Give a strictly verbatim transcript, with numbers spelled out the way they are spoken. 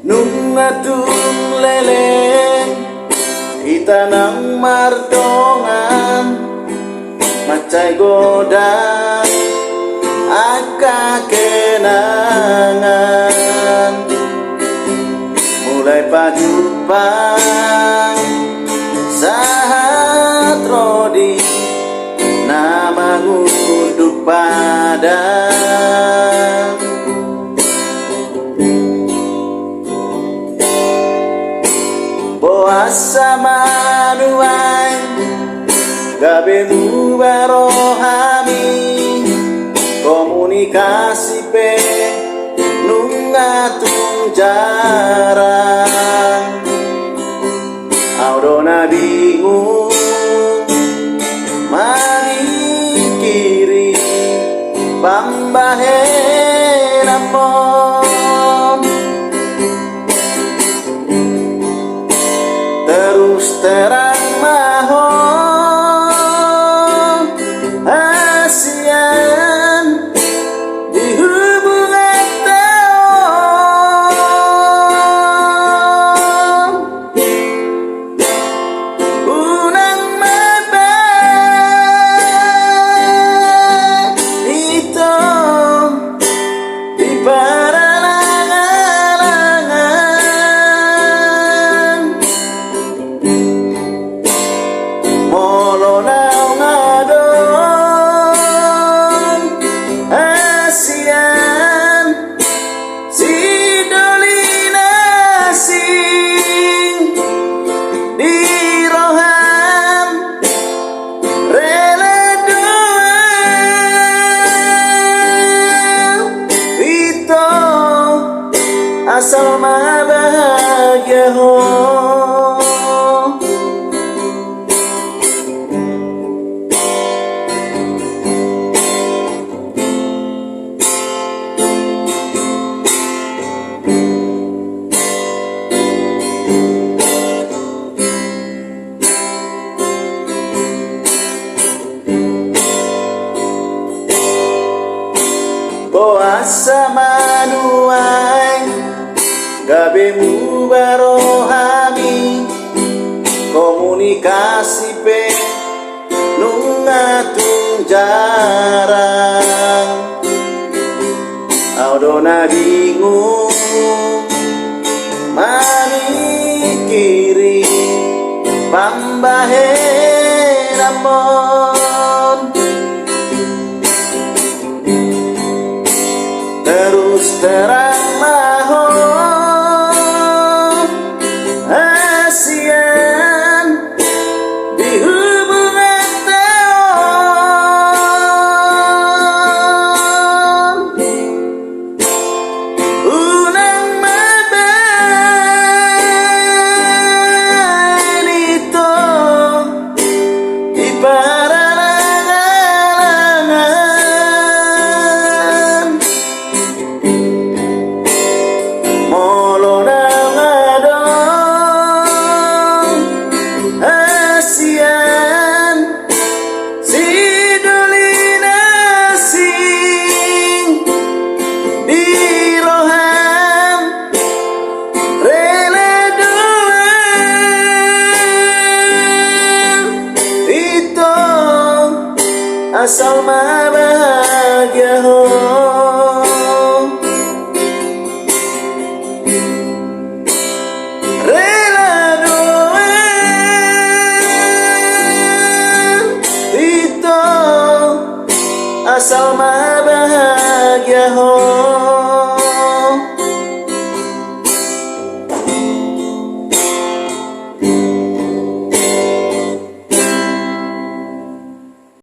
Nunga tung leleng hita nang mardongan, mansai godang angka kenangan. Mulai pajumpang sahat ro di na mangunduk padan. Boasa ma nuaeng gabe muba rohami, komunikasi pe nunga tung jarang. Au do na bingung mamikiri pambahenanmon. Terus terang ma ho hasian di hubunganta on. Unang ma baen ito di paralangalangan. Molo naung adong hasian sidoli na asing di roham, rela do au ito asal ma bahagia ho. Boasa ma nuaeng gabe muba rohami, komunikasi pe nunga tung jarang. Au do na bingung mamikiri pambahenanmon. Terus terang ma ho hasian di hubunganta on. Unang ma baen ito di paralangalangan. Molo naung adong hasian sidoli na asing di roham, rela do au ito asal ma bahagia ho.